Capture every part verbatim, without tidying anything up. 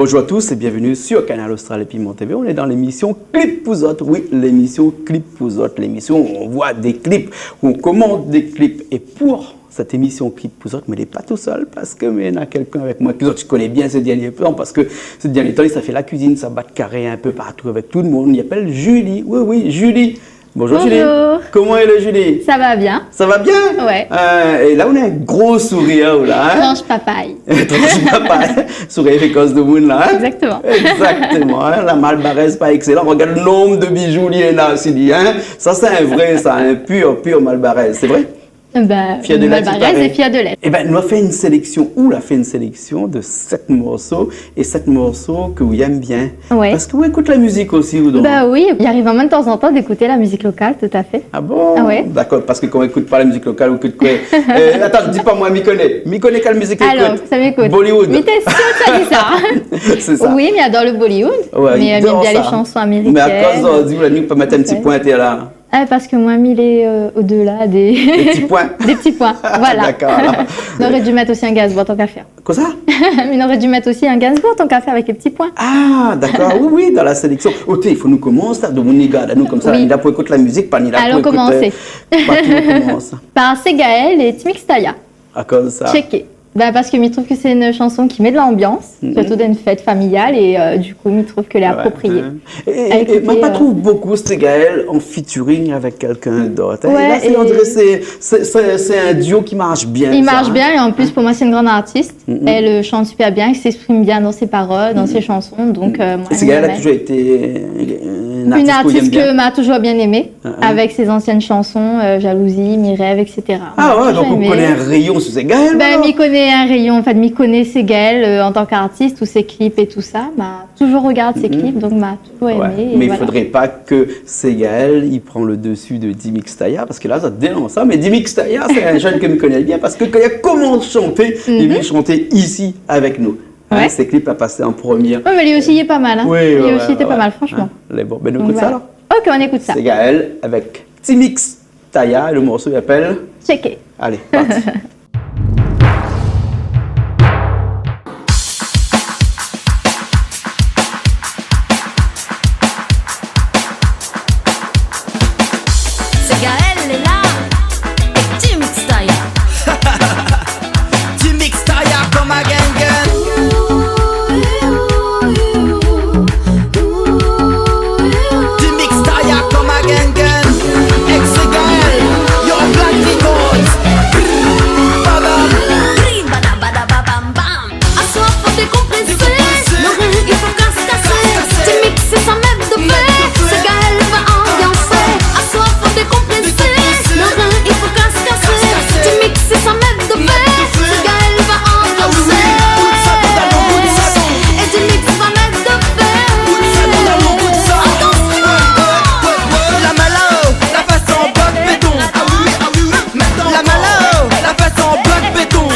Bonjour à tous et bienvenue sur Kanal Austral et Piment T V. On est dans l'émission Clip pou zot. Oui, l'émission Clip pou zot, l'émission où on voit des clips, où on commente des clips. Et pour cette émission Clip pou zot, mi lé pa tousèl parske mi néna kèlkin avèk moin ke zot i koné bien sé dernié tan, parske sé dernié tan li sa fé la kuizine, sa bat karé in pé partou avèk tout le monde. Li apèl Julie. Oui, oui, Julie. Bonjour, Julie. Bonjour. Koman i lé, Julie ? Sa va bien. Sa va bien ? Ouais. Euh, é la ou néna in gro sourir la, hein ? Transh papay. Transh papay. Sourir i fé koz demoun la, hein ? Exactement. Exactement, hein. La malbarèz par excellence. Regard le nombre de bijoux li néna osi, hein. Sa sé in vré, sa, in pur, pur malbarèz. Sé vré ? Bah, fièr de l'èt, malbarèz é fièr de l'èt. Eh ben, nou la fé in séléksion, ou la fé in séléksion de sèt morso, é sèt morso ke ou èm bien. Ouais. Parske ou ékout la mizik osi, ou donk ? Bah oui, i ariv amoin tazantan d'ékouté la mizik lokal, tout à fait. Ah bon ? Ah ouais. D'accord, parske kan ou ékout pa la mizik lokal, ou ékout koi ? Euh, atann, di pa moin, mi koné. Mi koné kèl mizik ou ékout ? Alors, sa mi ékout. Bollywood. Mi té sir ou sa di sa. Sé sa. Oui, mi ador le Bollywood. Ouais, mi èm bien sa. Mé mi ador lé shanson américaines. Mé akoz, euh, di ou la ni pa mèt in ti poin atèr la ? Ah, parske moin mi lé, euh, au-delà des... Des petits points. Des petits points, voilà. D'accord, alors. Noré di mèt osi in Gainsbourg, tant qu'à faire. Kosa ? Mi noré di mèt osi in Gainsbourg, tant qu'à faire, avèk lé pti poin. Ah, d'accord, oui, oui, dan la séléksion. Oté, i fo nou komans la, donk nou gard anou komsa, oui, ni la pou ékout la mizik, pa ni la pou ékout, euh, pa tou komans. Alors, commencez. Par Ségaël et Timix Taya. Akoz sa ? Tchéké. Bah, parske mi trouv ke sé in shanson ki mèt de l'ambiance, surtout dans une fête familiale, et, euh, du coup, mi trouv ke lé approprié. Ouais, ouais. É, é, é moin la pa trouv bonpé Ségaël an featuring avèk kèlkin d'ot, hein. Ouais, é la, sé, on dirait, sé, sé, sé, sé in duo ki marsh bien, sa, hein. I marsh bien, é an plis, pou moin, sé in gran artis. Elle, euh, chante super bien, elle s'exprime bien dans ses paroles, dans ses chansons, donk, euh, moin, mi èm bien. É Ségaël la touzour été, euh, in artis ke ou èm bien ? Une artiste que m'a toujours bien aimée. Hein, hein. Avec ses anciennes chansons, euh, Jalousie, Mes rêves, et cetera. Ah ouais, donk ou koné in réyon su Ségaël, alor ? Ben, mi koné in réyon, an fèt, mi koné Ségaël, euh, an tan k'artis, tout ses clips et tout ça. Ma touzour regard ses clips, donk ma touzour èmé, é voilà. Ouais, mé i fodré pa ke Ségaël i pran le dessus de Timix Taya, parske la, sa dénonse sa. Mé Timix Taya, sé in jeune ke mi koné bien, parske kan li la komans shanté, li la vni shanté isi avèk nou. Hein, ouais. Sé clip la pasé an promié. Ouais, mé li osi, li lé pa mal, hein. Oui, ouais, ouais, ouais. Li osi, li té pa mal, franchement. Hein, lé bon. Ben, nou ékout sa, alor. Donc voilà. Ok, on écoute ça. Ségaël avèk Timix Taya, le morso i apèl Tchéké. Alé, parti. Ségaël lé la, é Timix Taya. Timix Taya, come again, again. Timix Taya, come again, again. Èk Ségaël, yo, Black Records. Bam, bam. Brim, bada, bada, ba, bam, bam. Aswar fo dékonpresé, lo rin i fo kas kasé. Timix sé sa mèt de fé, Ségaël va anbiansé. Aswar fo dékonpresé, lo rin i fo kas kasé. Timix sé sa mèt de fé, Ségaël va anbiansé. É Timix va mèt de fé. Atansion. La malo, la fason bak béton. La malo, la fason bak béton.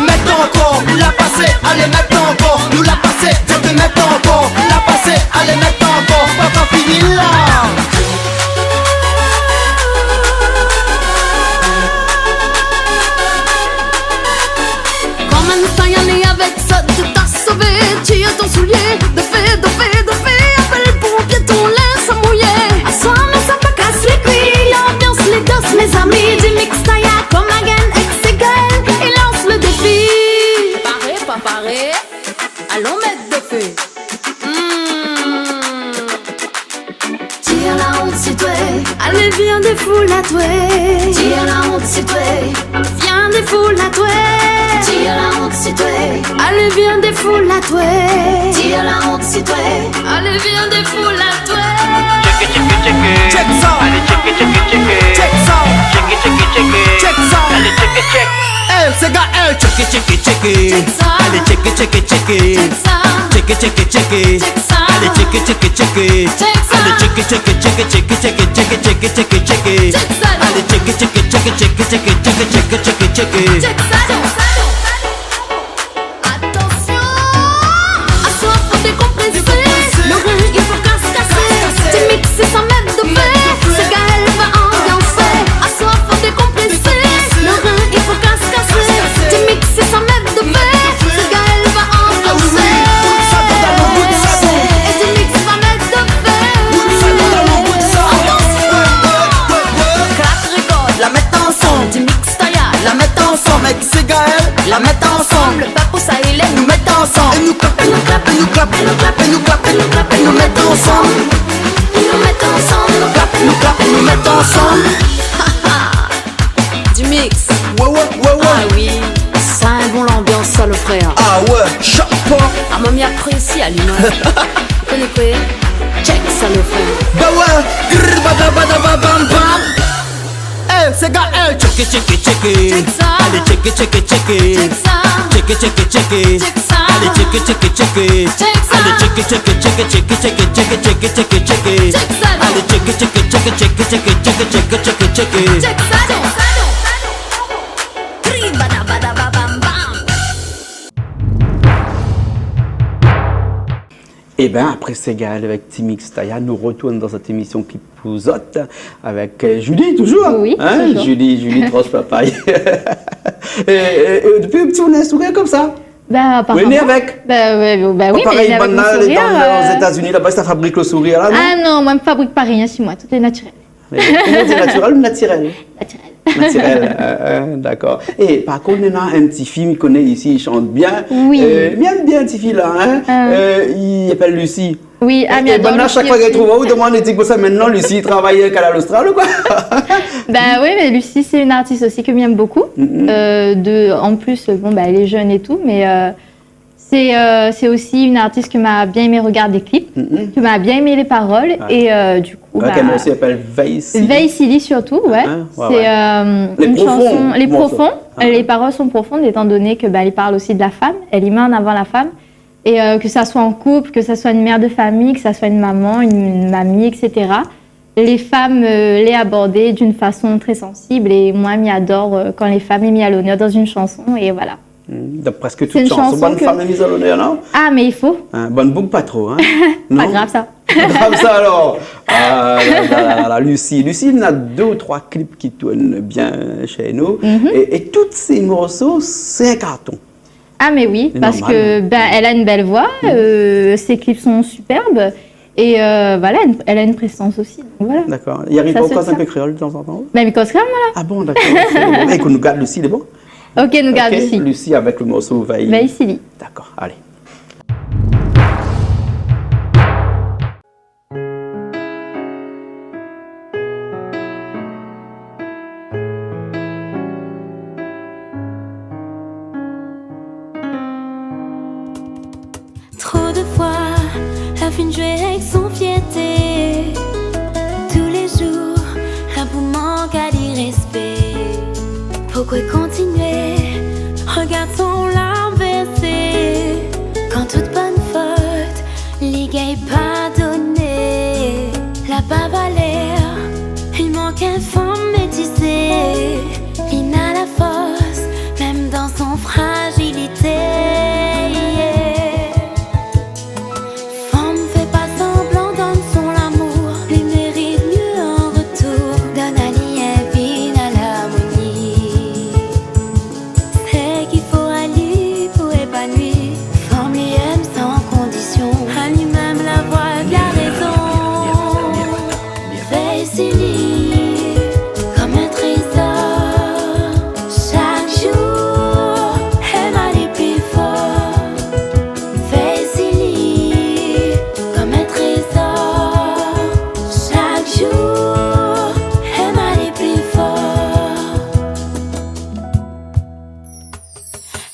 Mèt ankor, nou la pasé, alé, mèt ankor, nou la pasé, mèt ankor, la pasé, alé, mèt ankor, pa, pa fini la. Koman sa i lé avèk sa, ti ta sové, tir ton soulié, de fé, de fé, de fé, apèl ponpié, ton linz sa mouyé. Aswar, mé sa pa kas lé kui, lanbians lé dous, mézami, Timix Taya, come again, èk Ségaël, i lans le défi. Paré, pa paré, alon mèt de fé. Hmm. Tir la ont si twé. Alé, vien défoul atwé. Tir la ont si twé. Vien défoul atwé. Tir la ont si twé. Alé, vien défoul atwé. Tir la ont si twé. Alé, vien défoul atwé. Tchéké, tchéké, tchéké. Tchèk sa. Alé, tchéké, tchéké, tchéké. Tchèk sa. Tchéké, tchéké, tchéké. Tchèk sa. Alé, tchéké, tchéké. Tchèk sa. Alé, tchéké, tchéké, tchéké. Tchèk sa. Alé, tchéké, tchéké, tchéké. Tchèk sa. Tchéké, tchéké, tchéké. Tchèk sa. Alé, tchéké, tchéké, tchéké. Tchèk sa. Alé, tchéké, tchéké, tchéké. Tchèk sa. Alé, tchéké, tchéké, tchéké. Tchèk sa. Atansion. Aswar fo dékonpresé. Lo rin i fo kas kasé. Timix sé sa mèt de fé, Ségaël va anbiansé. Aswar fo dékonpresé. Lo rin i fo kas kasé. Timix sé sa mèt de fé, Ségaël va anbiansé. Du mix. Ouais, ouais, ouais, ouais. Ah oui, sa in bon lanbians, sa, lo frèr. Ah ouais, chapo. Ah, moin mi aprési alimèr. Ou koné koué ? Check sa, lo frèr. Bah ouais. Grrr, bada, bada, ba, bam, bam. Eh, sé gars, eh, check it, check it, check it. Check sa. Alé, check it, check it, check it. Check sa. Check it, check it, check it. Check sa. Alé, check it, check it, check it. Check sa. Alé, check it, check it, check it. Check sa, non. Alé, check it, check it, check it. Check sa, non. Grrr, bada, bada, ba, bam, bam. Eh ben, apré Ségal avèk Timix Taya, nou retourn dan sèt émisyon Ki pou zot, avèk, euh, Julie, toujours. Oui, hein, toujours. Julie, Julie Troche Papaye. Et, et, et dopi pti ou néna in sourir konmsa. Bah, aparaman. Ou lé né avèk. Bah, ouais, bah, bah oui, mé parèy, néna avèk mon banna, lé sourir, dan, euh, Ozetazini, laba, sa fabrik lo sourir la, non ? Ah non, moin mi fabrik pa rien si moin, tout lé natirèl. Mé koman, sé natirèl ou natirèl ? Natirèl. Natirèl, euh, euh, dakor. É par kont, néna in ti fi, mi koné isi, i shant bien. Oui. Euh, mi èm bien ti fi la, hein. Ah. Euh, i apèl Lucie. Oui, ah, mi ador Lucie osi. É banna, shak foi k'i trouv aou, i domann, i di konmsa, mintnan, Lucie i travay, euh, Kanal Austral ou koi ? Bah oui, mé Lucie, sé in artis osi ke mi èm bokou. Mhm. Euh, de, an plis, bon, bah, èl lé jeune é tou, mé, euh, sé, euh, sé osi in artis ke ma bien èmé regard dé klip, ke ma bien èmé lé parol, é, euh, du kou, ouais, kèl morso i apèl Vèy Sili. Vèy Sili sirtou, ouais. Ah, ouais, ouais. Sé, euh, in shanson, lé profon, lé parol son profon, étan doné ke, bah, li parl osi de la fanm, èl i mèt an avan la fanm. É, euh, ke sa soi an koup, ke sa soi in mèr de famiy, ke sa soi in momon, in, in mami, et cetera. Lé fanm, euh, lé abordé d'in fason trè sansib é moin, mi ador, euh, kan lé fanm lé mi a lonèr dan in shanson, é voilà. Hmm, dan prèsk tout shanson, bann fanm lé mi a lonèr, non ? Ah, mé i fo. Hein, bann boug, pa tro, hein ? Non ? Pa grav, sa. Pa grav, sa, alor. Ah, la, la, la, la, Lucie. Lucie, néna dé ou troi klip ki tourn bien shé nou. Mhm. É, é tout sé morso, sé in karton. Ah, mé oui, parske, ben, èl a in bèl voi, euh, sé klip son sipèrb, é, euh, voilà, èl a in, èl a in présans osi, donk voilà. Dakor. I ariv pa ou koz in pé kréol de tan zan tan ? Ben, mi koz kréol, moin, la. Ah bon, dakor, OK. Bon, ékout, nou gard Lucie, lé bon ? OK, nou gard Lucie. Lucie avèk lo morso Vèy. Vèy Sili. Dakor, alé. Tro de foi, la fine zoué èk son fièrté. Tou lé zour, la pou mank ali rèspé. Poukoué kontinié regard son larm vèrsé, kan tout bann fot li gingn pardoné. La pa valèr, li mank in fanm métisé. Li na la fors, mèm dan son frazilité. Fanm fé pa sanblan, donn son lamour, li mérit myé an retour. Donn ali in vi dan larmoni. Sak i fo ali pou épanoui. Fanm li èm san kondision. Ali mèm la voi de la rézon. Vèy si li konm in trézor. Shak zour, èm ali pli for. Vèy si li konm in trézor. Shak zour, èm ali pli for.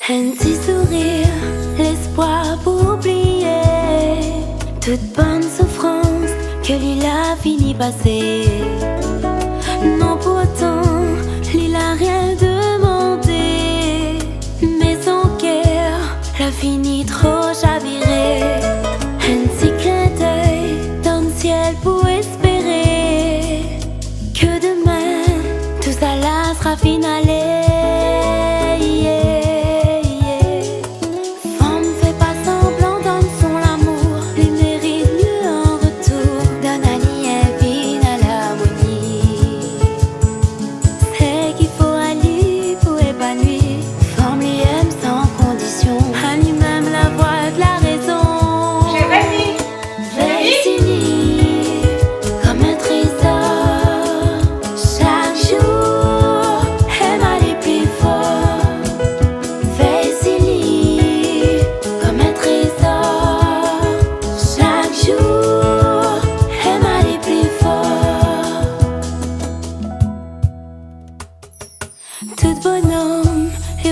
In ti sourir, léspoir pou oublié tout bann soufrans ke li la fini pasé. Non, pourtan, li la rien demandé, mé son kèr la fini tro shaviré. In ti klin d'èy dan sièl pou èspéré ke domin, tousala sra finalé. Fanm fé pa sanblan, donn son lamour, li mérit myé an retour. Donn ali in vi dan larmoni.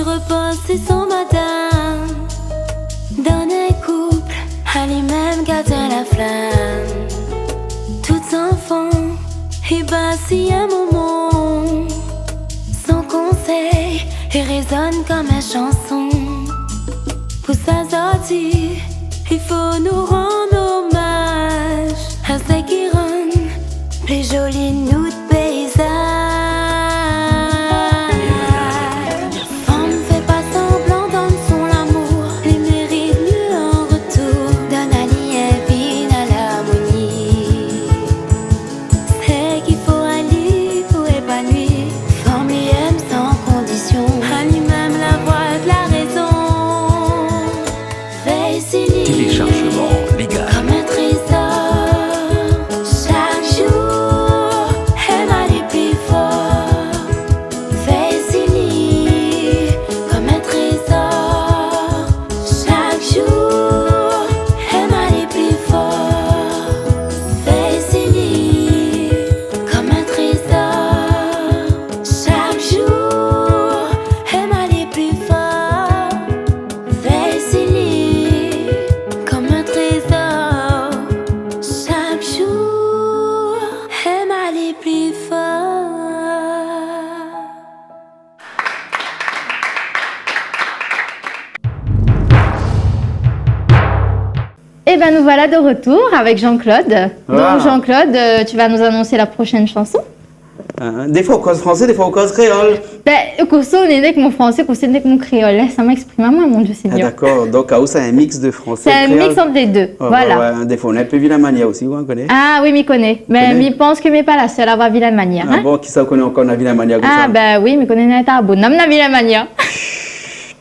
Repoz si son madam. Dan in koup, ali mèm gard la flam. Tout zanfan i ba si in momon. Son konsèy i rézone konm in shanson. Pou sa zordi, i fo nou rann omaz a sak i rann pli zoli nout péizaz. Fanm fé pa sanblan, donn son lamour, li mérit myé an retour. Donn ali in vi dan larmoni. Sak i fo ali pou épanoui. Fanm li èm san kondision. Ali mèm la voi de la rézon. Vèy si li. Téléchargement légal. Konm in trézor. Shak zour, èm ali pli for. Vèy si li konm in trézor. Shak zour, èm ali pli for. Vèy si li konm in trézor. Shak zour, èm ali pli for. Vèy si li konm in trézor. Shak zour, èm ali pli for. Eh ben, nous voilà de retour avec Jean-Claude. Donc, Jean-Claude, euh, tu vas nous annoncer la prochaine chanson. Hein, défoi ou koz fransé, défoi ou koz kréol. Ben, kosa ou néna èk mon fransé, kosa ou néna èk mon kréol. Lès amoin éksprim amoin, mon Dieu Seigneur. Ah, dakor. Donk, aou, sé in mix de fransé é kréol. C'est un mix entre les deux. Ouais, voilà. Ouais, ouais. Défoi ou lé in pé vilin manièr osi, ou koné. Ah oui, mi koné. Mé mi pans ke mi lé pa la sèl a avoir vilin manièr, hein. Ah bon, kisa ou koné ankor na vilin manièr konmsa ? Ah ben oui, mi koné Nata Abou. Non, na vilin manièr.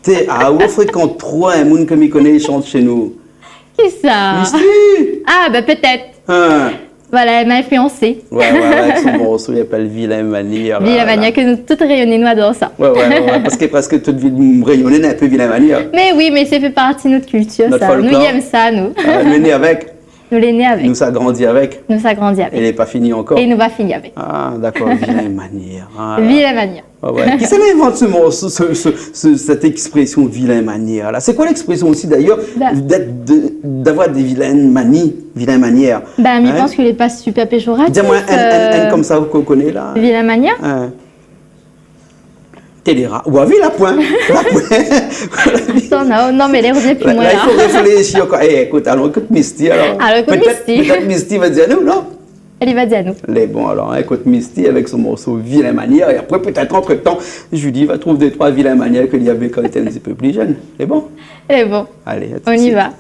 Té, ah, ou frékant tro in moun ke mi koné, i shant shé nou. Kisa ? Misty. Ah ben, pétèt. Hein. Voilà, elle m'a influencée. Ouais, ouais, ouais, avèk son morso i apèl Vilin manièr, la. Vilin manièr, ke nou tout rényoné nou ador sa. Ouais, ouais, ouais, ouais, parske, parske tout vil-, rényoné lé in pé vilin manièr. Mé oui, mé sa i fé parti de nout kiltir, sa. Nout folklor. Nou i èm sa, nou. Ah, nou lé né avèk. Nou lé né avèk. Nou sa grandi avèk. Nou sa grandi avèk. É lé pa fini ankor. É nou va fini avèk. Ah, dakor, Vilin manièr. Ah. Vilin manièr. Ah ouais. Kisa la invant se morso, se, se, se, sèt ékspresion vilin manièr la ? Sé koi lékspresion osi, dayèr, d'èt, de, d'avoir dé vilin mani, vilin manièr ? Ben, mi pans ke lé pa super péjoratif. Di amoin in, in, in konmsa ou koné la. Vilin manièr ? Hein. Télé ra-, ouais, vi la poin. La poin. Atann, non, non, mé lé revni pi la, moin la, la, i fo réfléshi ankor. Eh, ékout, alon ékout Misty, alor. Alon ékout Misty. Pétèt, pétèt Misty va dir anou, non ? Èl i va dir anou. Lé bon, alor, ékout Misty avèk son morso Vilin manièr. É apré, pétèt, antretan, Julie va trouv dé troi vilin manièr ke li lavé kan li té in ti pé pli jèn. Lé bon ? Lé bon. Alé, à tout de suite. On y va.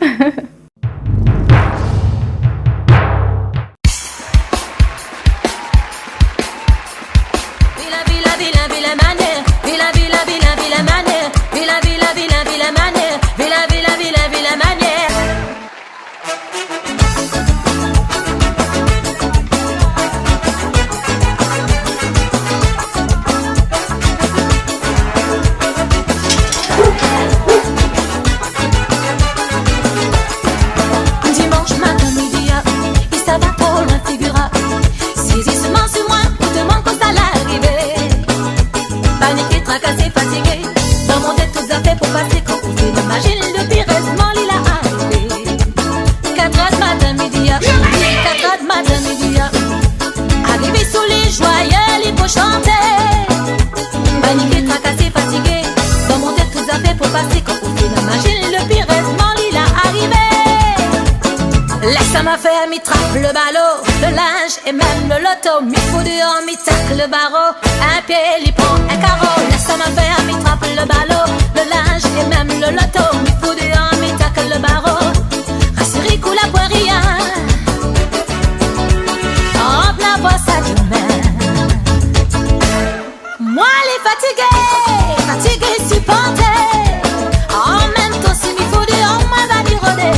Vila, vila, vila, vilin manièr. Vila, vila, vila, vilin manièr. Vila, vila, vila, vilin manièr. Vila, vila, vila, vilin manièr. Dimansh matin midi, ah, i sava tro loin figir, ah. Sézisman si moin, ou demann kosa la arivé. Panik é trakasé, fatigé. Dan mon tèt tout zafèr pou pasé, kan ou fine imazine le pir, érèzman li la arivé. Kat èr d'matin midi, ah, kat èr d'matin midi, ah. Arivé sou li, zwaye li pou shanté. Panik é trakasé, fatigé. Dan mon tèt tout zafèr pou pasé, kan ou fine imazine le pir, érèzman li la arivé. Lès amoin fé, mi trap le balo, le linz é mèm le loto, mi fou déor, mi tak le baro. In pié li pran in karo, lès amoin fé, mi trap le balo, le linz é mèm le loto, mi fou déor, mi tak le baro. Rasir i kou la poin rien. An pla voi sa domin. Moin lé fatigé, fatigé siporté. An mèm tan si mi fou déor, moin va mi rodé.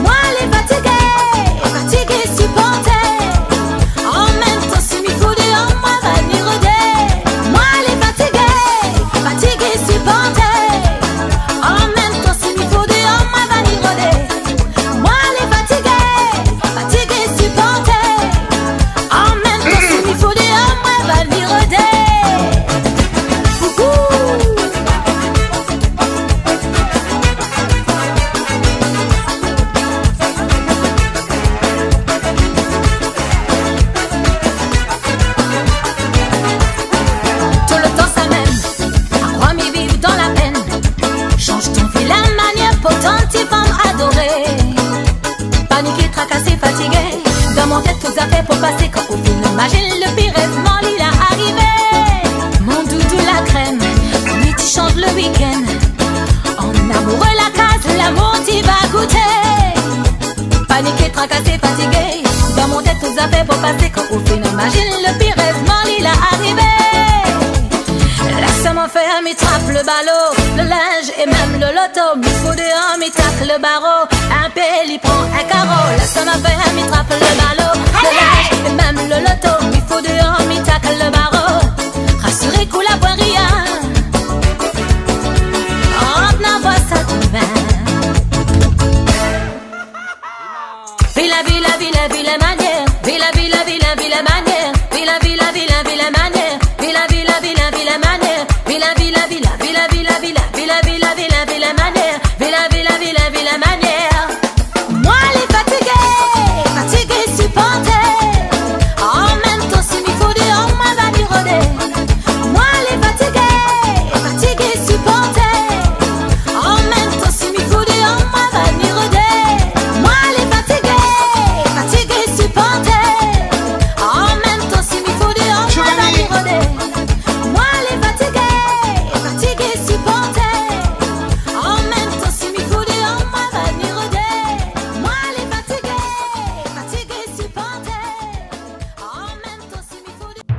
Moin lé fatigé, fatigé siporté. An mèm tan si mi fou déor, moin va mi rodé. Moin lé fatigé, fatigé Fatigé, dan mon tèt tout zafèr pou pasé, kan ou fine imazine lo pir rèv, moman li la arivé. Mon doudou la krèm, mi ti shanj lo week-end. An amouré la kaz, lamour ti va gouté. Paniké, trakasé, fatigé, dan mon tèt tout zafèr pou pasé, kan ou fine imazine lo pir rèv, moman li la arivé. Lès amoin fé, mi trap lo balo, lo linz é mèm lo loto, mi fou déor, mi tak lo baro, in pé li pran in karo. Lès amoin fé, mi trap lo balo, lo linz é mèm lo loto, mi fou déor, mi tak lo baro. Rasiré kou la poin rien, rant na voi sa domin. Vila, vila, vila, vila manièr. Vila, vila, vila, vila manièr. Vila, vila, vila, vila manièr. Vila, vila, vila, vila manièr. Vila, vila, vila, vila manièr. Vila, vila, vila, vila manièr. Moin lé fatigé, fatigé siporté. An mèm tan, si mi fou déor, moin va mi rodé. Moin lé fatigé, fatigé siporté. An mèm tan, si mi fou déor, moin va mi rodé. Moin lé fatigé, fatigé siporté. An mèm tan, si mi fou déor, moin va mi rodé. Moin lé fatigé, fatigé siporté. An mèm tan, si mi fou déor, moin va mi rodé. Moin lé fatigé, fatigé siporté. An mèm tan, si mi fou déor.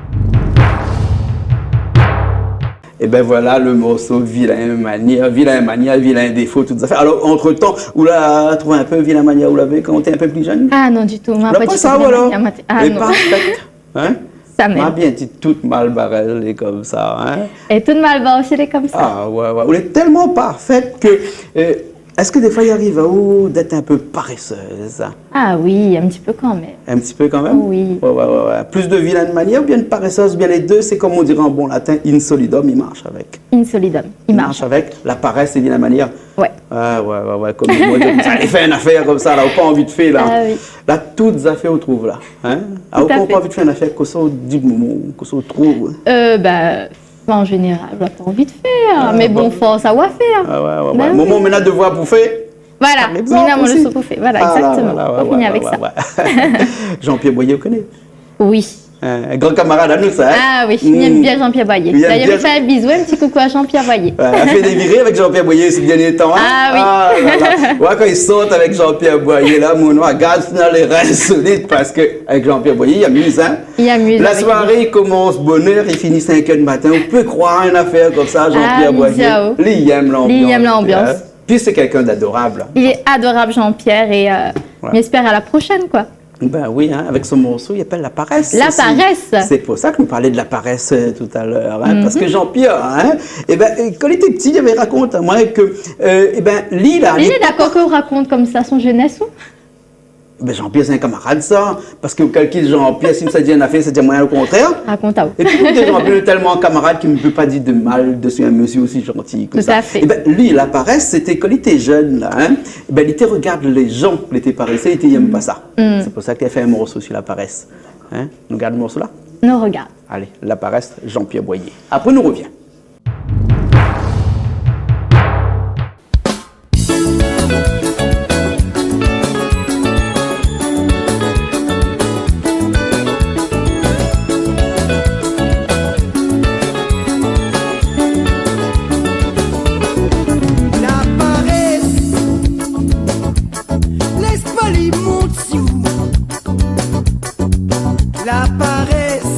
Ében voilà lo morso Vilain Manièr, Vilain Manièr, Vilain Défo, tout zafèr. Alor, antretan, ou la trouv in pé Vilain Manièr, ou lavé kan ou té in pé pli jenn ? Ah non, ditou. Moin la pa ditou sa, Vilain Manièr, moin té, ah non. Lé parfèt, in ? Sa mèm. Ma bien di tout mal baré lé konmsa, in ? É tout mal baré osi lé konmsa. Ah ouais, ouais. Ou lé tèlman parfèt ke, euh, èske défoi i ariv aou d'èt in pé parésèz ? Ah oui, in ti pé kan mèm. In ti pé kan mèm ? Oui. Ouais, ouais, ouais, ouais. Plis de Vilain Manièr oubien de parésèz, oubien lé dé, sé konm i di an bon latin, in solidum, i marsh avèk. In solidum, i marsh avèk. I marsh avèk la parès é Vilain Manièr. Ouais. Ah ouais, ouais, ouais, konm moin, di, sa, i fé in afèr konmsa la, ou pa anvi de fé la. Ah oui. La, tout zafèr ou trouv la, in ? Tout à fait. Ah, ou pa anvi de fé in afèr, kosa ou di, moman, kosa ou trouv ? Euh, bah, an zénéral, ou la pa anvi de fé, mé bon, fors aou a fèr. Ah ouais, ouais, ouais. Bah oui. Moman, ou néna devoir pou fé. Voilà, par égzanp, ou néna osi. Voilà, égzaktoman. Voilà, voilà, ouais, ouais, ouais. Ou fini avèk sa. Jean-Pierre Boyer, ou koné ? Oui. In gran kamarad anou sa, in ? Ah oui, mi èm bien Jean-Pierre Boyer. Dayèr mi fé in bizou, in ti koukou à Jean-Pierre Boyer. Ouais, la fé dé viré avèk Jean-Pierre Boyer sé dernié tan, in ? Ah oui. Ah la la. Ouais, kan i sort avèk Jean-Pierre Boyer la, mon noir, gard, na lé rin solid parske avèk Jean-Pierre Boyer, i amiz, in ? I amiz avèk li. La soiré i komans bonèr, i fini sink èr di matin. Ou pé kroir in afèr konmsa, Jean-Pierre Boyer. Ah, mi di aou. Li èm lanbians. Li èm lanbians. Pi sé kèlkin d'adorab. Li lé adorab, Jean-Pierre, é, euh, mi èspèr à la prochaine, quoi. Ben oui, in, avèk son morso, i apèl La Paresse osi. La Paresse. Sé pou sa ke nou parl de la parès, euh, talèr, in, parske Jean-Pierre, in, ében, kan li té pti, li lavé rakont amoin ke, euh, ében, li la, li lé dakor ke ou rakont konmsa son jenès, ou ? Ben, Jean-Pierre, sé in kamarad sa, parske ou kalkil Jean-Pierre, si mi sa di in afèr, sa di amoin lo kontrèr. Rakont aou. Épi, nou lé tèlman kamarad ke mi pé pa dir de mal de in mésyé osi zanti ke sa. Tout à fait. Ében, li, La Paresse, sété kan li té jenn la, in, ében, li té rogard lé jan, li té parésé, li té èm pa sa. Sé pou sa ke li la fé in morso si la parès. In ? Nou gard morso la ? Nou rogard. Alé, La Paresse, Jean-Pierre Boyer. Apré, nou rovien. La parès, lès pa li mont si ou. La parès,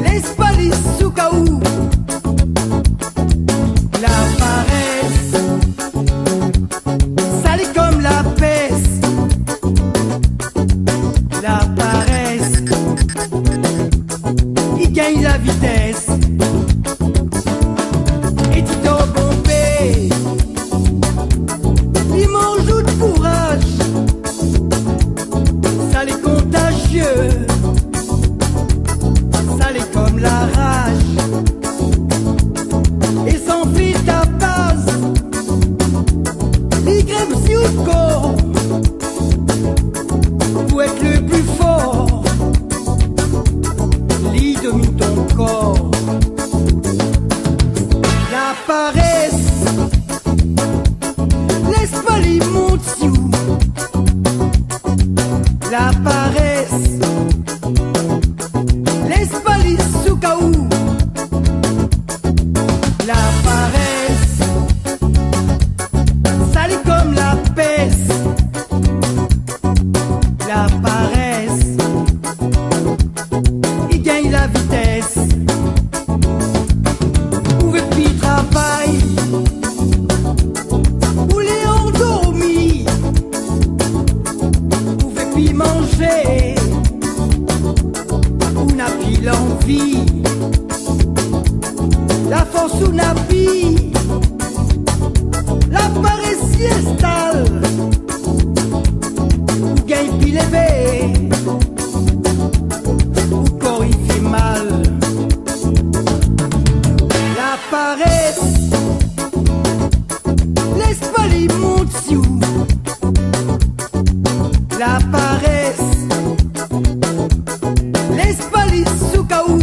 lès pa li souk aou. La parès, sa lé konm la pès. La parès, i gingn la vitès. É ti dor bonpé, li manz out kouraz. Sa lé kontazié, sa lé konm la raj. É san fé ta paz, li grinp si out kor. Pou èt le pli for, li domin ton kor. La parès, lès pa li mont si ou. La parès, lé pa li soukaou. La parès, sa lé konm la pès. La parès, i gingn la vitès. Ou vé pi travay, ou lé andormi. Ou vé pi manzé, ou na pi lanvi. La fors ou na pi, la parès i instal. Ou gingn pi lévé, ou kor i fé mal. La parès, lé pa li mont si ou. La parès, lé pa li soukaou.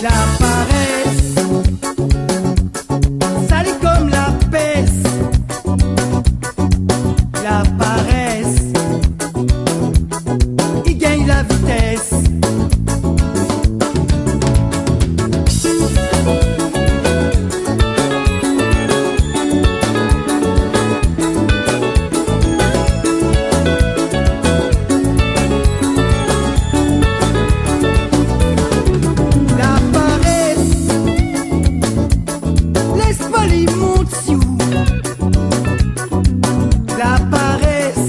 La parès, sa lé konm la pès. La parès, i gingn la vitès. La parès, lé pa li mont si ou. La parès,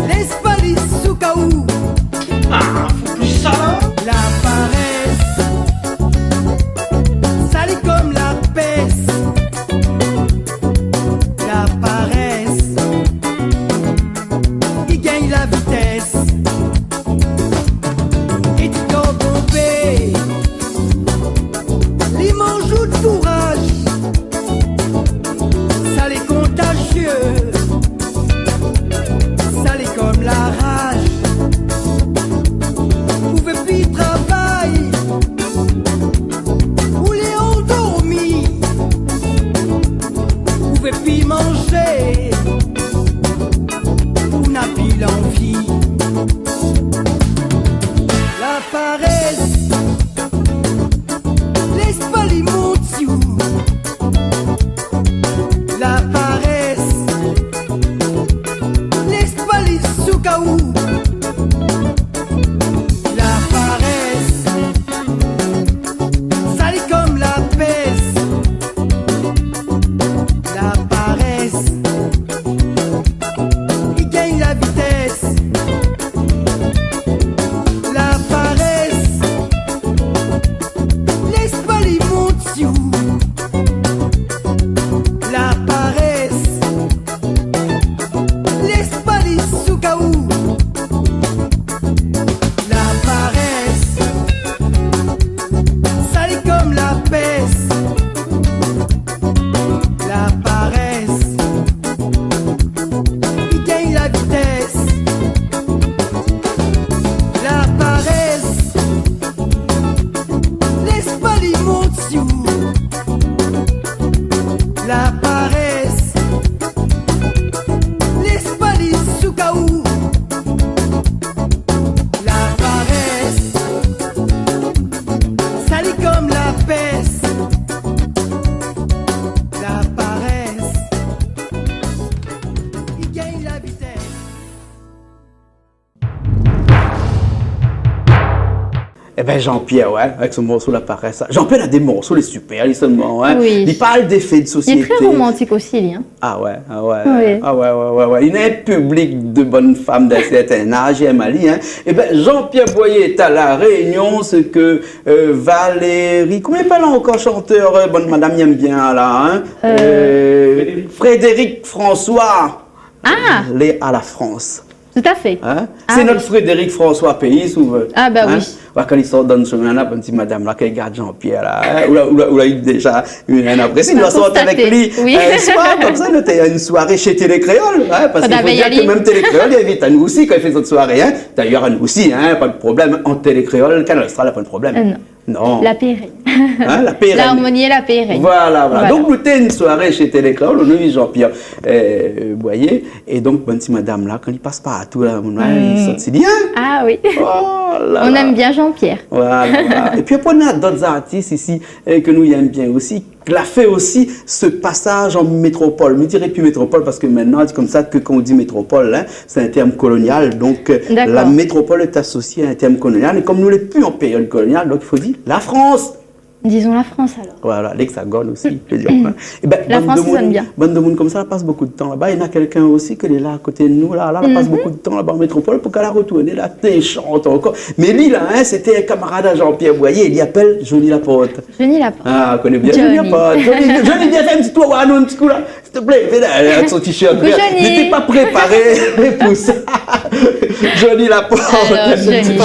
lé pa li soukaou. Ah, fo plis sa la. La parès, sa lé konm la pès. La parès, i gingn la vitès. É ti kor bonbé, li manz out kouraz. Sa lé kontazié, sa lé konm la raj. Ou vé pi travay, ou lé andormi. Ou vé pi manzé, ou na pi lanvi. La parès, lé pa li mont si ou. La parès, lé pa li soukaou. La parès, sa lé konm la pès. La parès, i gingn la vitès. La parès, lé pa li mont si ou. La parès, lé pa li soukaou. La parès, sa lé konm la pès. La parès, i gingn la vitès. La parès, lé pa li mont si ou. La parès, lé pa li soukaou. La parès, sa lé konm la pès. La parès, i gingn la vitès. Ében, Jean-Pierre, ouais, avèk son morso La Parès, sa. Jean-Pierre na dé morso, lé super, li solman, hein. Oui. Li parl dé fé de sosiété. Li lé trè romantik osi, li, hein. Ah ouais, ah ouais. Oui. Ah ouais, ouais, ouais, ouais. Li na in piblik de bone fanm d'in sèrtin az, i èm ali, hein. Ében, Jean-Pierre Boyer lé a La Rényon, sé ke, euh, Valérie, koman i apèl ankor shantèr, euh, bone madam i èm bien la, hein ? Euh, Frédéric François. Ah ! Lé a la Frans. Tout à fait. Hein ? Ah oui. Sé nout Frédéric François péi, si ou vé. Ah bah oui. Kan li sort dann shomin la, bann ti madam la, kan li gard Jean-Pierre la, in, ou la, ou la, ou la u déza in, in inprésion. Nou la sort avèk li, oui, in soir, konmsa, nou té in soiré shé Télé Kréol, in, parské i fo dir ke mèm Télé Kréol i invit anou osi kan i fé zot soiré, in. Dayèr, anou osi, in, pa de problèm, an Télé Kréol, Kanal Austral, pa de problèm. Euh, non. Non. La pé règn. In, la pé règn. L'harmonie et la paix règnent. Voilà, voilà. Voilà. Donk, nou té in soiré shé Télé Kréol, nou la u Jean-Pierre, euh, Boyer. É donk, bann ti madam la, kan li pas partou la, moun la, i sort si li, in. Ah oui. Oh la la. On aime bien Jean-Pierre. Voilà, voilà. É pi apré, nou na dot artis isi, euh, ke nou èm bien osi, ki la fé osi se pasaz an métropol. Mi diré pi métropol parské mintnan, sé konmsa ke kan ou di métropol, in, sé in tèrm kolonial. Donk, euh, la métropol lé asosié a in tèrm kolonial. É konm nou lé pi an périod kolonial, donk i fo dir la Frans. Disons la France, alors. Voilà, l'Hexagone osi, mi vé dir, in. É bin, la Frans i zone bien. Bann demoun konmsa la pas bonpé de tan laba. Néna kèlkin osi ki lé la, a koté de nou la, la, la pas bonpé de tan laba an métropol, pou k'èl la rotourn la, té shant ankor. Mé li la, in, sété in kamarad a Jean-Pierre Boyer, li apèl Johnny Laporte. Johnny Laporte. Ah, ou koné bien Johnny Laporte. Johnny, Johnny, vien fé in ti tour, oir anou in ti kou la. Siouplé, vien la, avèk son t-shirt vèr. Coucou, Johnny. Li té pa préparé pou sa. Johnny Laporte. Alors, Johnny.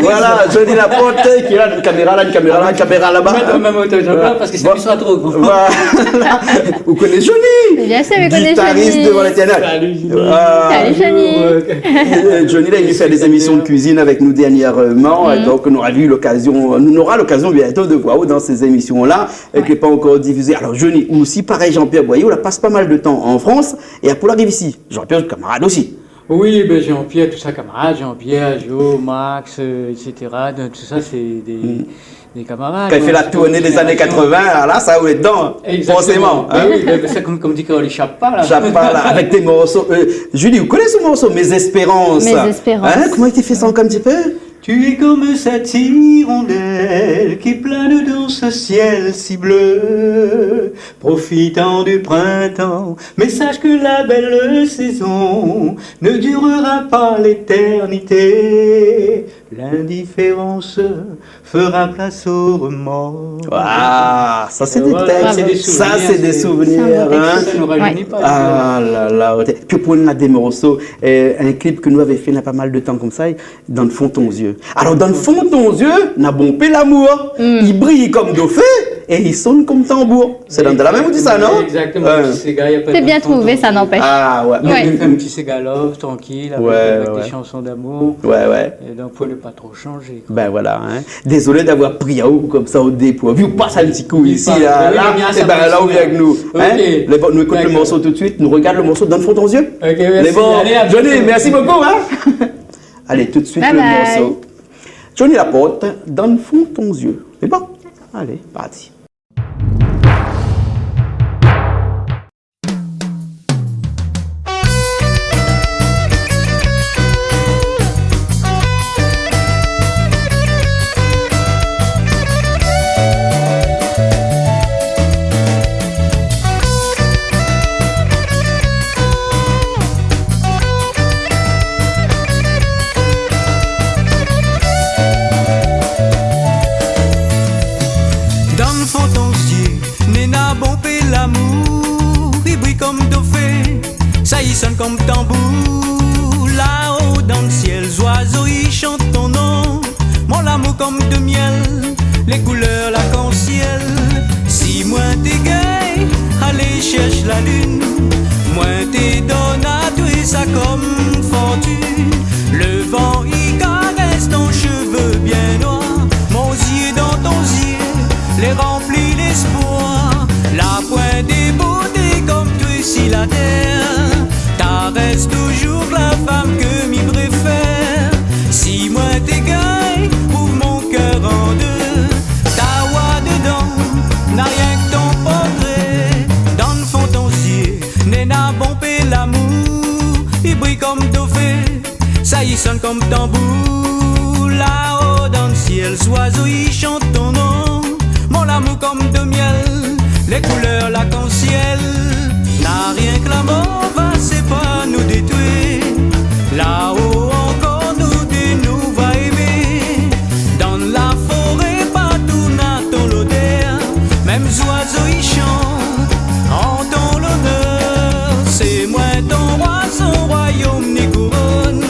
Voilà, Johnny Laporte, ki lé la, in kaméra la, in kaméra la, in kaméra laba. Mèt dan mèm oto, Jean-Claude, parské sa sra tro gran. Voilà. Ou koné Johnny ? Bien sûr, mi koné Johnny. Guitariste devant l'éternel. Salut, Johnny. Ah. Salut, Johnny. Bonjour, euh, euh, Johnny la, li fé dé zémision de kuizine avèk nou dèrnièrman. É donk, nou nora lokazion, nou nora lokazion bientôt de voir aou dan sé zémision la. É ki lé pa ankor difizé. Alor, Johnny, ou osi, parèy Jean-Pierre Boyer, ou la pas pa mal de tan an Frans, é apré ou ariv isi. Jean-Pierre, kamarad osi. Oui, bin, Jean-Pierre, tout sa, kamarad, Jean-Pierre, Jo, Max, euh, et cetera. Donc, tout sa, sé dé, dé kamarad, ouais. Kan i fé la tourné dé zané katrovin, alor la, sa, ou lé dedan, forséman, in. Exactement. Bin oui, bin, sa, konm, konm di, kan i shap pa, la. Shap pa, la, avèk tes morceaux. Euh, Julie, ou koné se morso, Mes espérances ? Mes espérances. In, koman li té fé sa ankor in ti pé ? Tu es comme cette hirondelle qui plane dans ce ciel si bleu, profitant du printemps, mais sache que la belle saison ne durera pas l'éternité. L'indifférence fera place au remords. Waouh, sa sé dé tèks. Bravo. Sé dé souvnir, in. Sa, sé dé souvnir. Sa nou rajeuni pa, ouais. Ah la la, oté. Pi pou nou, na dé morso, euh, in klip ke nou lavé fé na pa mal de tan konmsa, Dans le fond de ton yeux. Alor, Dans le fond de ton yeux, na bonpé lamour. Hmm. I briy konm dofé é i sonn konm tanbour. Sé dan la mèm ou di sa, non ? Exactement. Ouais. Ti séga, i apèl Dans le fond de ton yeux. T'as bien trouvé ça, n'empêche. Ah ouais. Ouais. Li fé in ti séga love, trankil, avèk, ouais, avèk dé shanson d'amour. Ouais, ouais. É donk, fo pa tro shanjé, koi. Bin voilà, in. Dézolé d'avoir pri aou konmsa o dépourvu. Ou pas in ti kou isi, la, la. Ébin, la, ou vien avèk nou. In ? Ok. Lé bon, nou ékout le morso tout de suite. D'accord. Nou rogard le morso Dans le fond de ton yeux. Ok, merci. Lé bon. Allez, à bientôt. Johnny, merci beaucoup, in. Allez, tout de suite, le morso. Bye bye. Johnny Laporte, Dans le fond de ton yeux. Lé bon ? Alé, parti. Dan fon ton zié, néna bonpé lamour, i briy konm dofé, sa i sonn konm tanbour. Lao dan sièl, zoizo i shant ton non. Mon lamour konm de mièl, lé koulèr larkansièl. Si moin té gingn alé shèrsh la lune, moin té donn atoué sa konm fortune. Le van i karès ton shové bien noir, mon zié dan ton zié, lé ranpli léspoir. La poin dé boté konm toué si la tèr. Ta rès toujour la fanm ke mi préfèr. Si moin té gingn kouv mon kèr an dé, ta oi dedan, na rienk ton portré. Dan fon ton zié, néna bonpé lamour, i briy konm dofé, sa i sonn konm tanbour. Lao dan sièl, zoizo i shant ton non. Mon lamour konm de mièl, lé koulèr larkansièl. Na rienk la mor va sépar nou dé toué. Lao ankor nou dé nou va émé. Dan la foré partou na ton lodèr. Mèm zoizo i shant an ton lonèr. Sé moin ton roi, san roiyom ni kouronn.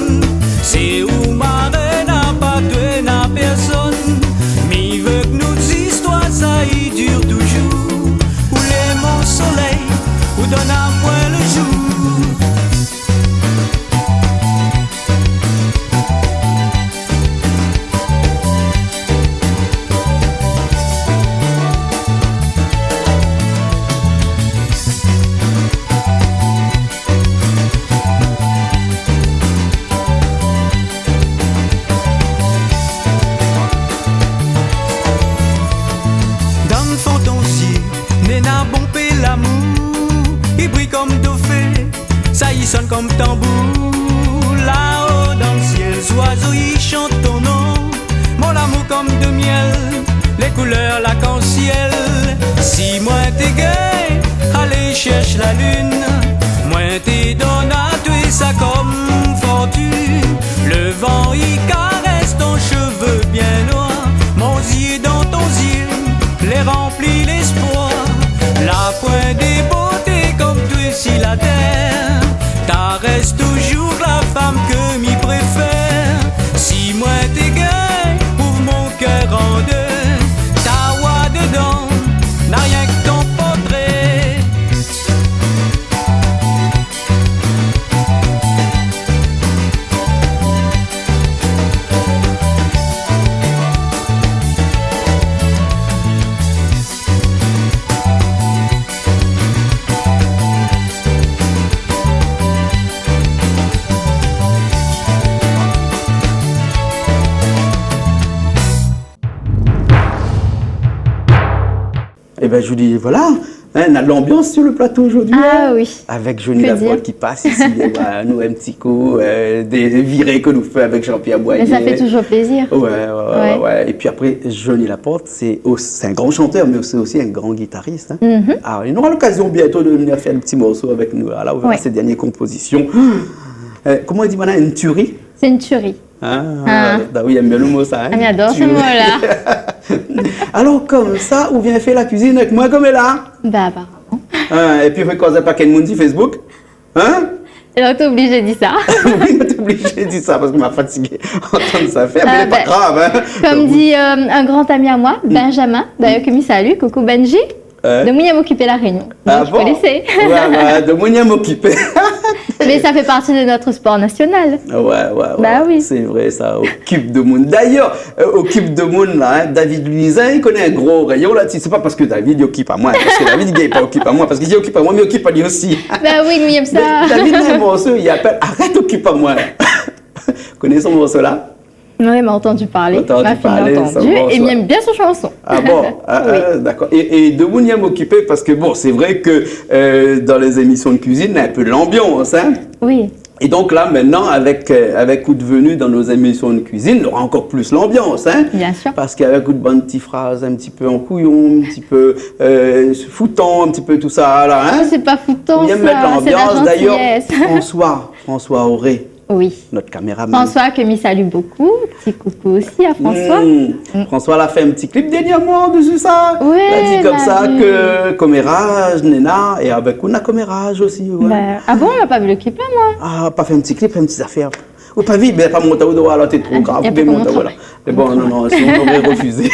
Sé ou ma rèn, apa toué na pèrsonn. Konm tanbour lao dan le sièl, zoizo i shant ton non. Mon lamour konm de mièl, lé koulèr larkansièl. Si moin té gingn alé shèrsh la lune, moin té donn atwé sa konm fortune. Le van i karès ton shové bien noir, mon zié dan ton zié lé ranpli léspoir. La poin de boté konm twé si la tèr, ta rès toujour la fanm ke mi préfèr. Si moin té gingn kouv mon kèr an dé, ta wa dedan na rienk ton portré. Ébin, Julie, voilà, hein, na de l'ambiance sur le plateau aujourd'hui, hein. Ah oui. Avèk Johnny Laporte ki pass isi, é voilà, nou, in ti kou, euh, dé, dé viré ke nou fé avèk Jean-Pierre Boyer. Mé sa fé toujour plézir. Ouais, ouais, ouais, ouais. É pi apré, Johnny Laporte, sé o-, sé in gran shantèr, mé sé osi in gran gitaris, hein. Mhm. Ah, nou nora lokazion bientô de vnir fé in ti morso avèk nou, la, ou verra sé dernié konpozision. Euh, koman i di, voilà, in tuerie ? Sé in tuerie. Ah, ah. Bah oui, i èm bien le mo sa, hein. Ah, mi ador se mo-la. Tuerie. Alor, konmsa, ou vien fé la kuizine avèk moin, konm la. Bah, aparaman. Ah, é pi, ou fé koz avèk in moun si Facebook, hein ? É la, ou lé oblizé di sa. Oui, ou lé oblizé di sa, parske ma fatigé antann sa fé, mé lé pa grav, hein. Ah, bah, konm di, euh, in gran ami amoin, Benjamin, d'ayèr ke mi salu, koukou Benji. Hein ? Demoun i èm okipé La Rényon. Ah bon ? Donk, ou koné. Ouais, bah, demoun i èm okipé. Mé sa fé parti de nout spor nasional. Ouais, ouais, ouais. Bah oui. Sé vré sa, okip demoun. D'ayèr, euh, okip demoun la, hein, David Louisin, li koné in gro réyon la, sé pa parske David i okip amoin, parske David i gingn pa okip amoin, parske si li okip amoin, mi okip ali osi. Bah oui, nou i èm sa. Da-, David na in morso, li apèl Arèt okip amoin. Ou koné son morso la ? Oui, ma antandu parlé. Antandu parlé, sa va, é mi èm bien son shanson. Ah bon ? Ah, oui. Ah, dakor. É, é demoun i èm okipé, parske bon, sé vré ke, euh, dan lé zémision de kuizine, na in pé lanbians, hein. Oui. É donk la, mintnan, avèk, euh, avèk out vni dan nout zémision de kuizine, nora ankor plis lanbians, hein. Bien sûr. Parske avèk out bann ti fraz in ti pé an kouyon, in ti pé, euh, foutan, in ti pé tousa la, hein. Sé pa foutan, sa, sé la jantiyès. Ou i èm mèt lanbians. D'ayèr, François, François Auré, oui, nout kaméraman. François, ke mi salu bokou. Ti koukou osi a François. Mm. Mm. François la fé in ti klip dernièrman dési sa. Ouais, la di konmsa ke koméraj, néna, é avèk ou na koméraj osi, ouais. Bah, ah bon, la pa vi le klip la, moin. Ah, pa fé in ti klip, in ti zafèr. Ou pa vi, bin, pa mont aou, alor, té tro grav, ah, té pa mont aou, voilà. Mé bon, non, non, sinon, ou noré refizé.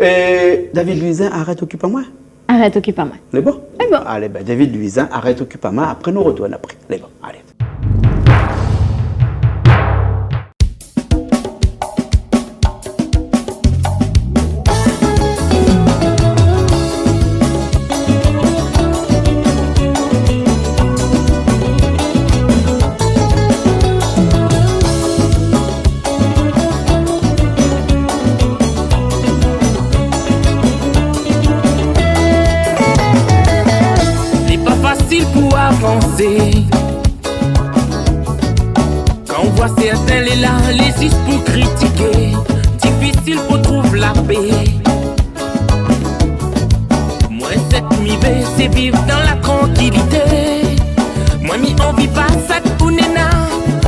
É David Louisin, Arèt okip amoin. Arèt okip amoin. Lé bon ? Lé bon. Alé, bin, David Louisin, Arèt okip amoin. Apré, nou rotourn apré. Lé bon, alé. Lé pa fasil pou avansé. Kan ou voi sèrtin lé la, lé zis pou kritiké, difisil pou trouv lapé. Moin, sak mi vé, sé viv dan la trankilité. Moin, mi anvi pa sak ou néna.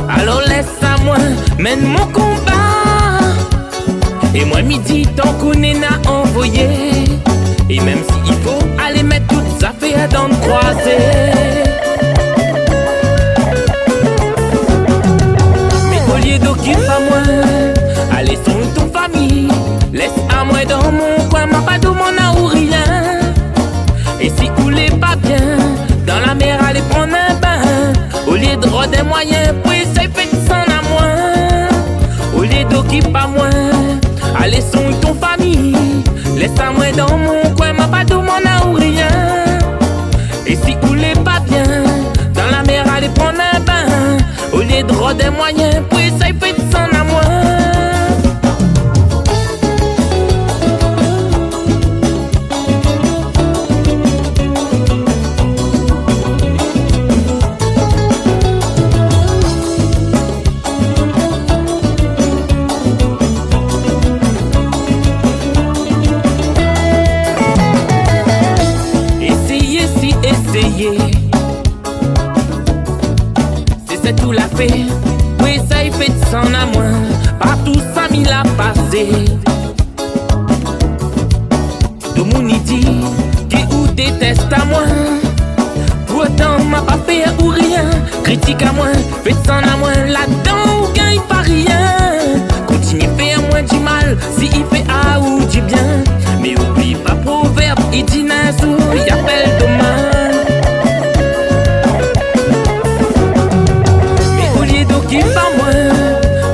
Alor, lès amoin menn mon konba. É moin, mi di, tank ou néna anvoyé, é mèm si i fo alé mèt tout zafèr dan kroizé. Mé olié d'okip amoin, alé soign ton fami. Lès amoin dan mon koin, ma pa domann aou rien. É si ou lé pa bien, dan la mèr alé prann in bin. Olié de rod in moiyin pou éséy fé désann amoin. Olié d'okip amoin, alé soign ton fami. Lès amoin dan mon koin, ma pa domann aou rien. É si ou lé pa bien, dan la mèr alé prann in bin. Olié de rod in moiyin pou éséy fé désann amoin. Kritik amoin, fé san amoin, ladan ou gingn pa rien. Kontinié fé amoin di mal, si i fé aou di bien. Mé oubli pa provèrb, i di néna zour i apèl domin. Mé olié d'okip amoin,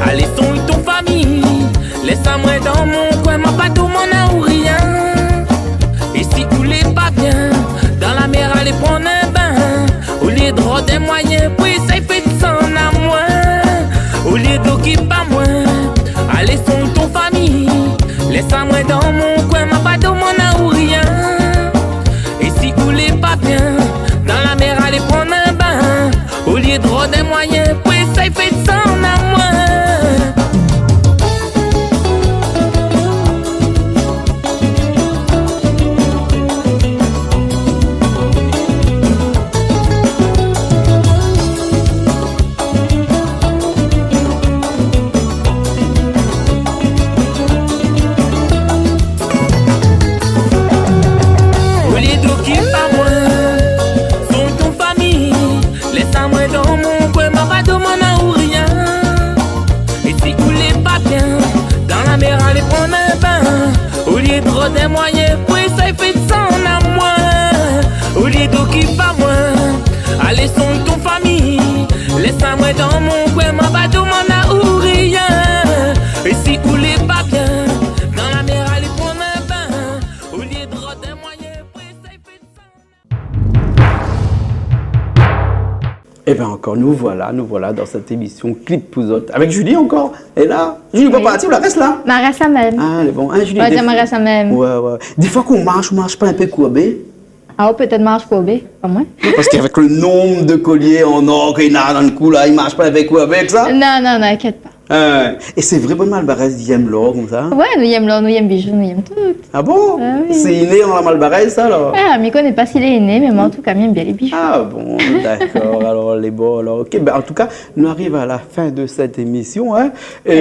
alé songn ton famiy. Lès amoin dan mon koin, ma pa domann aou rien. É si ou lé pa bien, dan la mèr alé prann in bin. Olié d'rod in moiyin pou éséy fé désann amoin. Olié d'okip amoin, alé songn ton famiy. Lès amoin dan mon koin, ma pa domann aou rien. É si ou lé pa bien, dan la mèr alé prann in bin. Olié d'rod in moiyin pou éséy fé désann amoin. Olié d'okip amoin, songn ton famiy. Lès amoin dan mon koin, ma pa domann aou rien. É si ou lé pa bien, dan la mèr alé prann in bin. Olié d'rod in moiyin pou éséy fé désann amoin. Olié d'okip amoin, alé songn ton famiy. Lès amoin dan mon koin, ma pa domann aou rien. É si ou lé pa bien, dan la mèr alé prann in bin. Olié d'rod in moiyin pou éséy fé désann. Ébin ankor, nou voila, nou voila dan sèt émisyon Clip pou zot. Avèk Julie ankor. É la, Julie, ou pa parti, ou la rès la ? Ma rès la mèm. Ah, lé bon. Hein, Julie, ouais, défoi, ma rès la mèm. Ouais, ouais. Défoi kan ou marsh, ou marsh pa in pé kourbé ? Ah, ou pétèt marsh kourbé, pa moin. Non, parske avèk le nonb de kolié an or ke néna dan le kou la, i marsh pa in pé kourbé avèk sa ? Non, non, non, inkièt pa. Euh, é sé vré, bann Malbarèz i yèm lor konmsa ? Ouais, nou yèm lor, nou yèm bijou, nou yèm tout. Ah bon ? Ah oui. Sé iné dan la Malbarèz sa, alor ? Ah, mi koné pa si lé iné, mé moin, an tou ka, mi yèm bien lé bijou. Ah bon, dakor, alor, lé bon, alor. Ok, bin, an tou ka, nou ariv a la fin de sèt émisyon, hein. É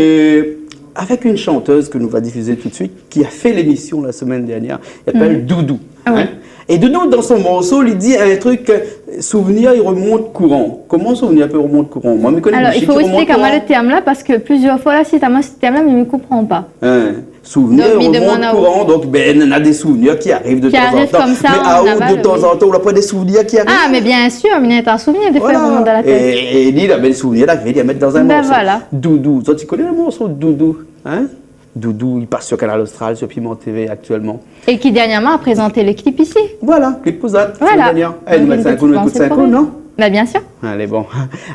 avèk in shantèz ke nou va difizé tout de suit, ki la fé lémisyon la semèn dèrnièr, i apèl Doudou. Ah ouais. Hein ? É Doudou, dan son morso, li di in trik, euh, souvnir i remont kouran. Koman souvnir i pé remont kouran ? Moin, mi koné in trik i remont kouran. Alor, i fo ésplik amoin le tèrm la, parske plizyèr foi la, si ou la sité le tèrm la, mé mi konpran pa. Hein. Souvnir i remont kouran, donk, bin, néna dé souvnir ki ariv de tanzantan. Ki ariv konmsa, an aval, oui. Mé aou, de tanzantan, ou la pa dé souvnir ki ariv ? Ah, mé biensir, mi néna in souvnir de fé remont dan la tèt. Voilà. É, é li, la bèl souvnir la, li la mèt dan in morso. Bin voilà. Doudou. Zot i koné le morso Doudou, hein ? Doudou, i pas sur Kanal Austral, sur Piment T V aktièlman. É ki dèrnièrman la prézant le klip isi. Voilà, klip pou zot, la semèn dèrnièr. Voilà. Donk, nou mèt in ti kou, nou ékout in kou, non ? Bin, biensir. Alé, bon.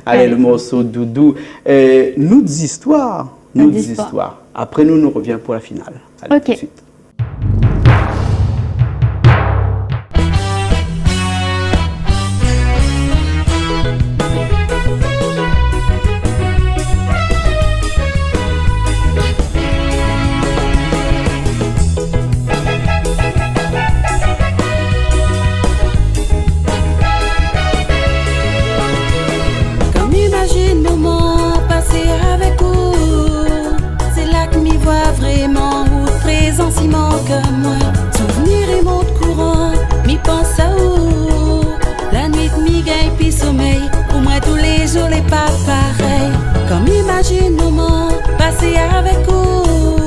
Alé, le morso Doudou. Euh, Nout zistoir. Nout zistoir. Apré, nou, nou revien pou la final. Alé, tout de suit. Kan mi imazine moman pasé avèk ou, sé la ke mi voi vréman out prézans i mank amoin. Souvnir i mont kouran, mi pans aou. La nuit mi gingn pi somèy, pou moin tou lé zour lé pa parèy. Kan mi imazine moman pasé avèk ou,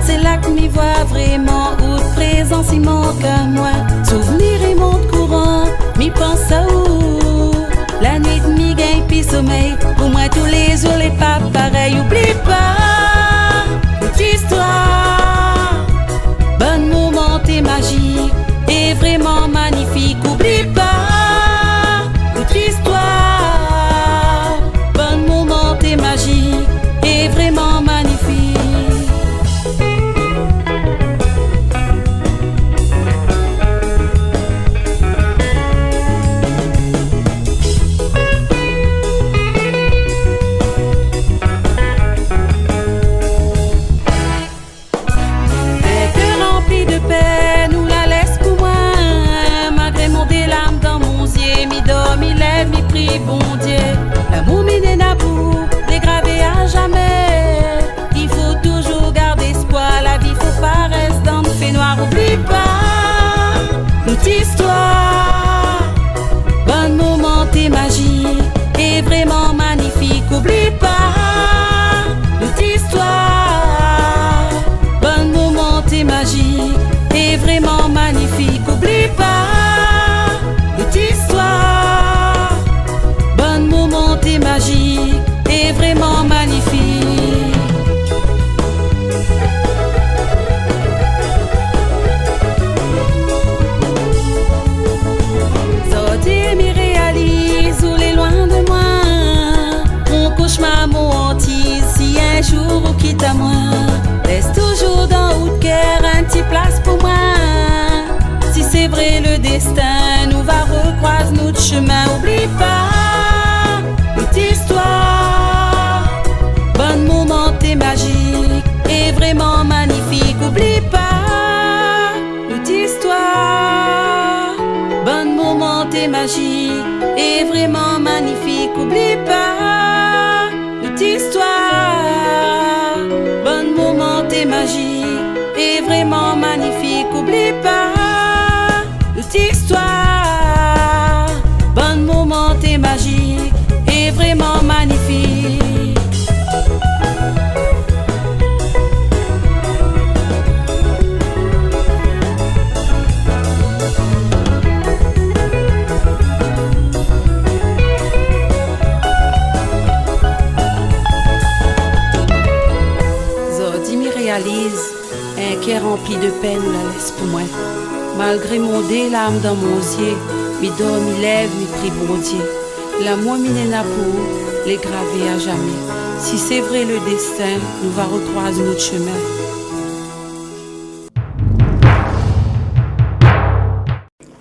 sé la ke mi voi vréman out prézans i mank amoin. Souvnir i mont kouran, mi pans aou. La nuit mi gingn pi somèy, pou moin tou lé zour lé pa parèy. Oubli pa nout zistoir, bann moman té mazik é vréman manifik. Oubli pa nout zistoir, bann moman té mazik é vréman manifik. Mé kèr ranpli de pèn, ou la lès pou moin. Malgré mon dé larm dan mon zié, mi dor, mi lèv, mi pri Bondié. Lamour mi néna pou ou, lé gravé a zamé. I fo touzour gard éspoir, la vi fo pa rès dan fénoir. Oubli pa nout zistoir, bann moman té mazik é Destin, nou va rekroiz nout shemin. Oubli pa nout istoir. Bann moman té mazik é vréman manifik. Oubli pa nout istoir. Bann moman té mazik é vréman manifik. Oubli pa nout istoir. Bann moman té mazik é vréman manifik. Oubli pa nout istoir. Bann moman té mazik é vréman manifik. Zordi mi réaliz, in kèr ranpli de pèn ou la lès pou moin. Malgré mon dé larm dan mon zié, mi dor, mi lèv, mi pri Bondié. Lamour mi néna pou ou lé gravé a zamé. Si sé vré le destin, nou va rekroiz nout shemin.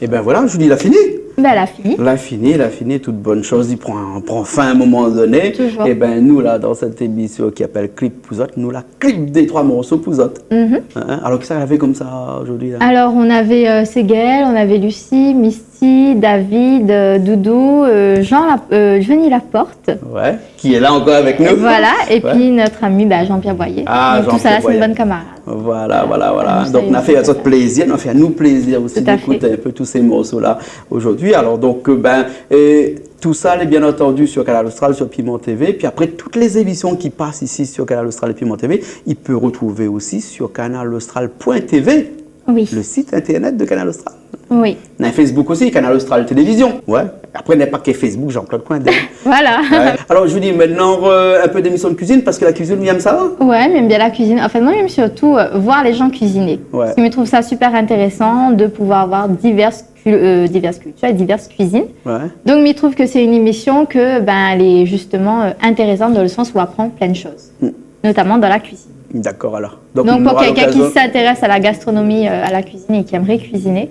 Ében voilà, Julie, la fini. Bin, la fini. La fini, la fini, tout bann shoz i pran, pran fin a in moman doné. Toujours. Ében nou la, dan sèt émisyon ki apèl Clip pou zot, nou la clip dé troi morso pou zot. Mhm. Hein, alor, kisa lavé konmsa zordi la ? Alors, on avait, euh, Ségel, on avait Lucie, Misty, David, euh, Doudou, euh, Jean Lap-, euh, Johnny Laporte. Ouais, qui est là encore avec nous. Voilà, et puis notre ami, bah, Jean-Pierre Boyer. Ah, Jean-Pierre Boyer. Donc, tout ça là, c'est une bonne camarade. Voilà, voilà, voilà. Donk, nou la fé azot plézir, nou la fé anou plézir osi d'ékout in pé tout sé morso la zordi. Tout à fait. Alors, donc, euh, ben, et tout ça, lé bien entendu sur Kanal Austral, sur Piment T V. Puis après, toutes les émissions qui passent ici sur Kanal Austral et Piment T V, i pé retrouv osi sur kanal austral point T V, oui, le site internet de Kanal Austral. Oui. Néna Facebook osi, Kanal Austral Télévision. Ouais. Apré, néna pa ke Facebook, Jean-Claude Coindin. Voilà. Ouais. Alors, Julie, maintenant, euh, un peu d'émission de cuisine, parce que la cuisine, ou yèm sa ? Ouais, mi yèm bien la cuisine. En fait, moi, j'aime surtout, euh, voir les gens cuisiner. Ouais. Parce que je trouve ça super intéressant de pouvoir voir diverses cul-, euh, diverses cultures et diverses cuisines. Ouais. Donc, mi trouv que c'est une émission que, ben, elle est justement, euh, intéressante dans le sens où on apprend plein de choses, mm, notamment dans la cuisine. D'accord, alors. Donc, pour quelqu'un qui s'intéresse à la gastronomie, euh, à la cuisine et qui aimerait cuisiner,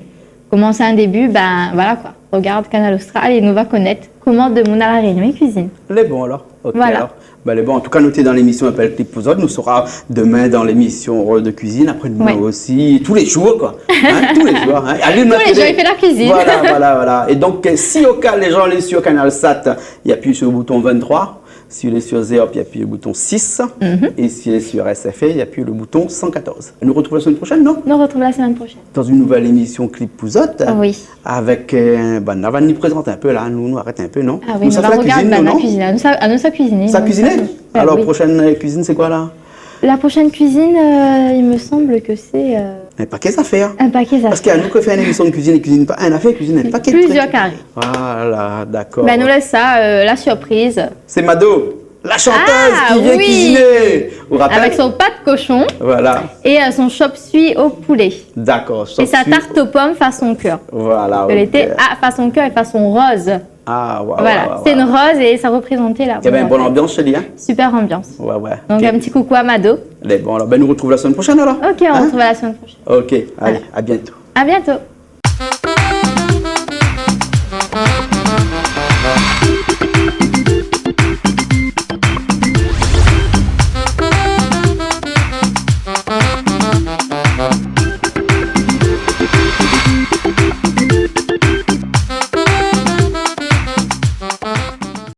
commencer un début, ben, voilà quoi. Regarde Kanal Austral é nou va konèt koman demoun a La Réunion i kuizine. Lé bon, alor. Ok, alor. Voilà. Ben, lé bon. En tout cas, nou té dan lémisyon i apèl Clip pou zot. Nou sera demain dans l'émission, euh, de cuisine. Après-demain aussi. Ouais. Tous les jours, quoi. Hein, tous les jours, hein. Allume la télé. Tous les jours, il fait la cuisine. Voilà, voilà, voilà. Et donc, euh, si au cas, les gens, les sur Canal Sat, i apiy sur le bouton vingt-trois. Si lé sur Zéop, i apiy le bouton six. Mhm. Et si lé sur S F R, i apiy le bouton cent quatorze. Nou retrouv la semaine prochaine, non ? Nou retrouv la semaine prochaine. Dans une nouvelle émission Clip pou zot. Oui. Avèk, euh, ben, nou va ni prézant in pé la, nou, nou arèt in pé, non ? Ah oui, nou sa fé la kuizine, nou, non ? Sa kuizine. Sa kuizine ? Ben oui. Alors, prochaine, euh, cuisine, c'est quoi, là ? La prochaine cuisine, euh, il me semble que c'est, euh, in paké zafèr. In paké zafèr. Parce que nou, kan i fé in émission de cuisine, i kuizine pa in afèr, i kuizine in paké de trucs. Plusieurs carrés. Voilà, d'accord. Ben, nou lès sa, euh, la surprise. C'est Mado, la chanteuse qui vient cuisiner. Ah oui. Ou rapèl ? Avec son pâté de cochon. Voilà. Et, euh, son chop suey au poulet. D'accord, chop suey. Et sa tarte aux pommes façon cœur. Voilà, ok. Elle était à façon cœur et façon rose. Ah, ouais, ouais, ouais. Voilà, c'est une rose et ça représentait la... Il y avait une bonne ambiance chez lui, hein ? Super ambiance. Ouais, ouais. Ok. Donc, un petit coucou à Mado. Lé bon, alor, ben, nou retrouv la semaine prochaine, alor. Hein ? Ok, on retrouve la semaine prochaine. Ok, allez, à bientôt. Voilà. À bientôt.